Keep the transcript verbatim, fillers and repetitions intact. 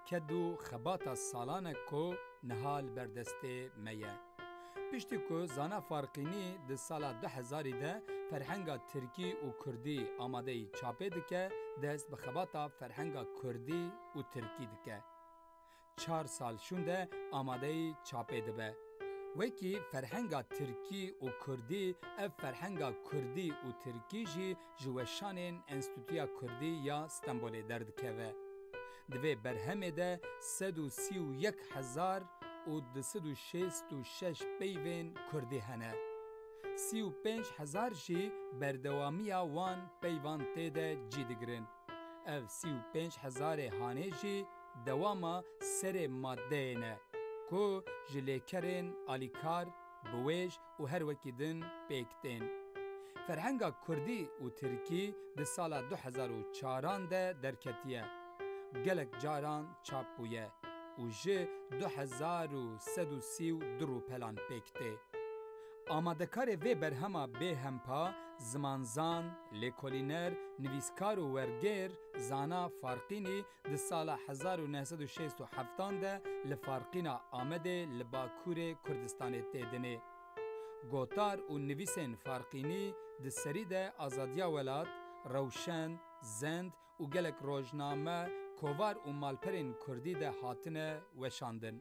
ked û xebata salan e ku niha li ber destê me ye. Piştî ku zana Farqînî di sala du hezarî de ferhenga tirkî û kurdî amadeyî çapê dike, dest bi xebata ferhenga kurdî û tirkî dike. Çar sal şûnde amadeyî çapê dibe. Wekî ferhenga tirkî û kurdî, ev ferhenga kurdî û tirkî jî ji weşanên Enstîtuya Kurdî ya Stenbolê derdikeve. Di vê berhemê de sed û sî û yek hezar û du sed û şêst û şeş peyvên kurdî hene. Sî û pênc hezar jî berdewamiya wan peyvan tê de cî digirin. Ev sî û pênc hezarê hanê jî dewama serê maddeyê ne ku ji lêkerên alîkar, biwêj û her wekî din pêk tên. Ferhenga kurdî û tirkî di sala du hezar û çaran de derketiye. Gelek caran çap bûye û ji du hezar û sed û sî û du rûpelan pêk tê. Amadekarê vê berhema bêhempa, zimanzan, lêkolîner, nivîskar û wergêr Zana Farqînî di sala hezar û neh sed û şêst û heft de li Farqîna Amedê li Bakurê Kurdistanê tê dinê. Gotar û nivîsên Farqînî di serî de Azadiya Welat, Rewşen, Zend û gelek rojname, kovar û malperên kurdî de hatine weşandin.